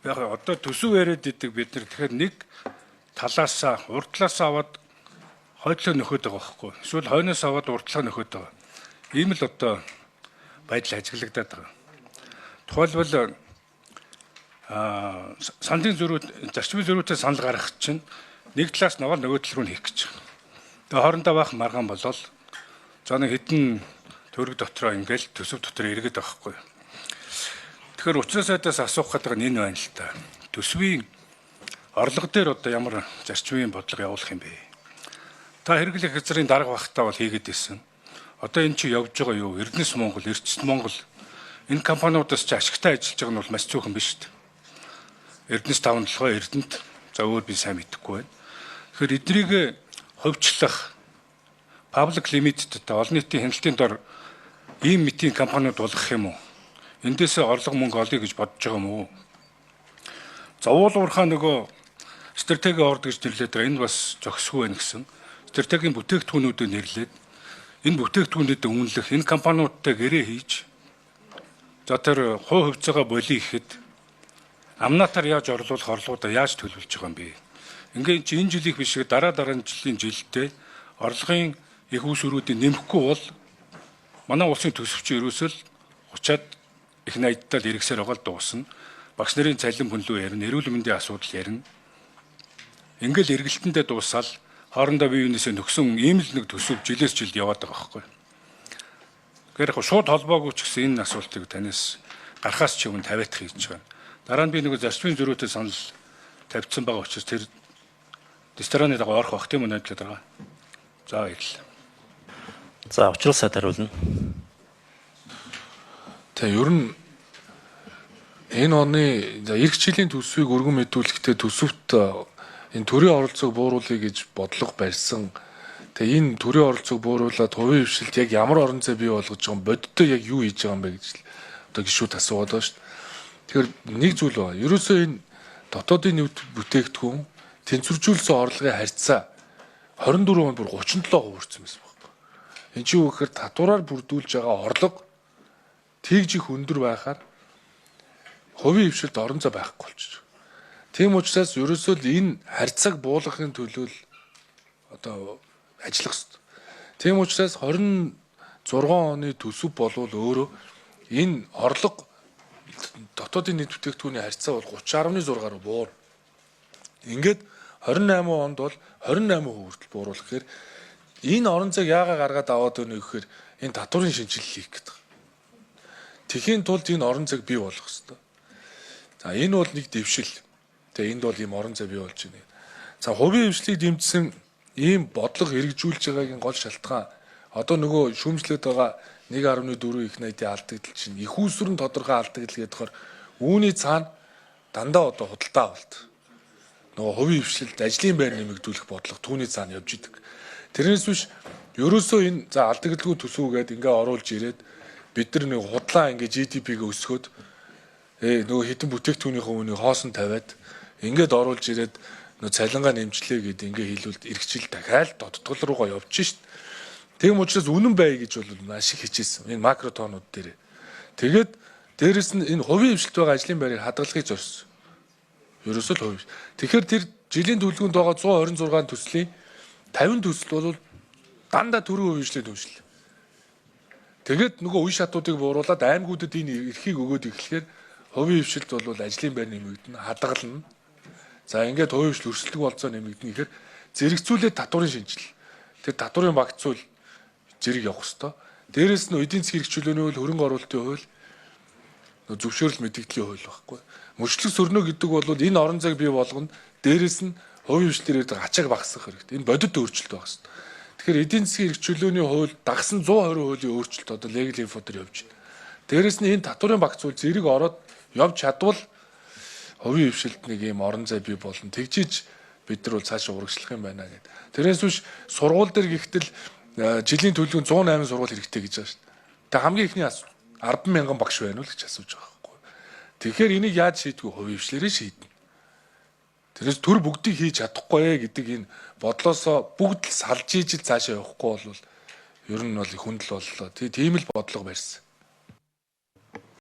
Яг одоо төсөв яриад идэг бид нар, тэгэхээр нэг талаасаа урдлаасаа аваад хойдлоо нөхөд байгаа байхгүй. Эсвэл хойноос аваад урдлаа нөхөд байгаа. Ийм л одоо байдал ажиглагдаад байгаа. Тухайлбал саналын зөрүү, зарчмын зөрүүтэй санал гаргах чинь нэг талаас нь аваад нөгөө тал руу нь хийх гэж байгаа. Тэгээ хоорондоо баах маргаан болол за нэг хэдэн төгрөг дотроо ингээл төсөв дотор эргээд байгаа байхгүй. Тэгэхээр учраа сайдаас асуух гэдэг нь энэ байна л та. Төсвийн орлого дээр одоо ямар зарчмын бодлого явуулах юм бэ? Та хэрэглэх газрын дарга багтаа бол хийгээд ирсэн. Одоо энэ чи явж байгаа юу? Эрдэнэс Монгол, Эрдэст Монгол энэ компаниудаас чи ашигтай ажиллаж байгаа нь бол маш цөөхөн биш шүү дээ. Эрдэнэс 5 толгой Эрдэнэт, за өөр би сайн мэдэхгүй байна. Тэгэхээр эднийг хувьчлах public limited олон нийтийн хяналтын дор ийм мэтийн компаниуд болгох юм уу? Эндээсээ орлого мөнгө олъё гэж бодож байгаа юм уу? Зовуул уурхаа нөгөө стратеги орд гэж нэрлээд байгаа. Энэ бас зохисгүй байна гэсэн. Стратегийн бүтээгдэхүүнүүдэд нэрлээд энэ бүтээгдэхүүнүүдэд үнэлэх, энэ компаниудтай гэрээ хийж, за тэр хувь хувьцаагаа болиё гэхэд амнаатар яаж орлуулах, орлогоудаа яаж төлөвлөж байгаа юм бэ? Ингээд чи энэ жилийнх биш, дараа дараа жилийн жилдээ орлогын их үүсвэрүүдийг нэмэхгүй бол манай улсын төсөв чинь ерөөсөө л 30-аад их 80-даа л эргэсээр байгаа л дуусна. Багш нарын цалин хөндлөө ярина, эрүүл мэндийн асуудал ярина. Ингээл эргэлтэндээ дуусаал хоорондоо бие биенээсээ нөхсөн ийм л нэг төсөв жилээс жилд яваад байгаа байхгүй. Тэгэхээр яг шууд холбоогүй ч гэсэн энэ асуултыг танаас гарахаас ч өмнө тавиад хийж байгаа. Дараа нь би нэг зарчмын зөрүүтэй санал тавьчихсан байгаа учраас тэр рестораны дагуу орох бах тийм үү найдлаад байгаа. За, баярлалаа. За, учрал сайд хариулна. Тэг ер нь энэ оны за эх жилийн төсвийг өргөн мэдүүлэхдээ төсөвт энэ төрийн оролцоог бууруулъя гэж бодлого барьсан. Тэгээ энэ төрийн оролцоог бууруулад хувийн хвшилт яг ямар орон зай бий болгож байгаа юм, бодиттой яг юу хийж байгаа юм бэ гэж л одоо гишүүд асуугаад байгаа шүү дээ. Тэгэхээр нэг зүйл байна. Ерөөсөө энэ дотоодын нийт бүтээгдэхүүн тэнцвэржүүлсэн орлогын харьцаа 24 онд бүр 37% хүрсэн байсан байна. Энэ чинь юу гэхээр татвараар бүрдүүлж байгаа орлого тэгж их өндөр байхаар хувийн хвшилт орон зай байхгүй болчих. Тийм учраас ерөөсөө л энэ харьцааг буулгахын төлөө л одоо ажиллах хэрэгтэй. Тийм учраас 26 оны төсөв болвол өөрөө энэ орлого дотоодын нийт бүтээгдэхүүний харьцаа бол 30.6 гаруй буур. Ингээд 28 онд бол 28% хүртэл бууруулах гэхээр энэ орон зайг яагаад гаргаад аваад өгнө гэхээр энэ татварын шинжилэл хийх гэдэг. Тэхийн тулд энэ орон зайг бий болгох хэрэгтэй. За, энэ бол нэг дэвшил. Тэгээ энд бол ийм орон зай бий болж байна. За, хувийн хвшлийг дэмжсэн ийм бодлого хэрэгжүүлж байгаагийн гол шалтгаан одоо нөгөө шүүмжлээд байгаа 1.4 их найдын алдагдал чинь их үүсвэр нь тодорхой алдагдал гэдэг болохоор үүний цаана дандаа одоо худалдаа авалт. Нөгөө хувийн хвшилт, ажлын байр нэмэгдүүлэх бодлого түүний цаана явж идэг. Тэрнээс биш ерөөсөө энэ за алдагдalгүй төсөв гээд ингээ оруулж ирээд бид нар нэг худлаа ингээ GDP-г өсгөөд нөгөө хитэн бүтээгдэхүүнийхээ үнийг хоосон тавиад ингээд оруулж ирээд нөгөө цалингаа нэмжлээ гэд ингээ хийлүүлд эх жил дахиад додтгол руугаа явж шít. Тийм учраас үнэн бай гэж бол маш их хичээсэн. Энэ макро тоонууд дээр. Тэгээд дээрэс нь энэ хувийн хвшилт байгаа ажлын байрыг хадгалахыг зорьсон. Ерөөсөө л хувийн. Тэгэхээр тэр жилийн төлөвлөгөөнд байгаа 126 төслийн 50 төсөл бол дандаа төрийн хувийн хвшлийн түншлэл. Тэгээд нөгөө үе шатуудыг бууруулад аймагуудад энэ эрхийг өгөөд эхлэхээр хувийн хвшилт бол ажлын байр нэмэгдэнэ, хадгална. За, ингээд хувийн хвшил өрсөлдөг болцоо нэмэгдэнэ гэхээр зэрэгцүүлээд татварын шинжил. Тэр татварын багц зүйл зэрэг явах хэвээр. Дээрээс нь эдийн засгийн эрх чөлөөний хууль, хөрөнгө оруулалтын хууль, зөвшөөрөл мэдэгдлийн хууль байхгүй. Мөрчлөг сөрнө гэдэг бол энэ орон зайг бий болгоно. Дээрээс нь хувийн хвшлээр ирдэг ачааг багасгах хэрэгтэй. Энэ бодит өөрчлөлт байх хэрэгтэй. Тэгэхээр эдийн засгийн эрх чөлөөний хууль дагсан 120 хуулийн өөрчлөлт одоо legal info дээр явж байна. Дээрээс нь энэ татварын багц зүйл зэрэг ороод явж чадвал хувийн хвшилт нэг юм орон зай бий болно. Тэгжиж бид нар бол цаашаа урагшлах юм байна гэд. Тэрнээс биш сургууль дээр гэхтэл жилийн төлөвлөгөө 108 сургууль хэрэгтэй гэж байгаа шүү дээ. Тэгээ хамгийн ихний 10 мянган багш байна уу гэж асууж байгаа байхгүй. Тэгэхээр энийг яаж шийдэх вэ? Хувийн хвшлэрээ шийднэ. Тэрнээс төр бүгдийг хийж чадахгүй гэдэг энэ бодлоосоо бүгд л салж ижил цаашаа явахгүй бол ер нь бол хүндэл боллоо. Тийм л бодлого барьсан.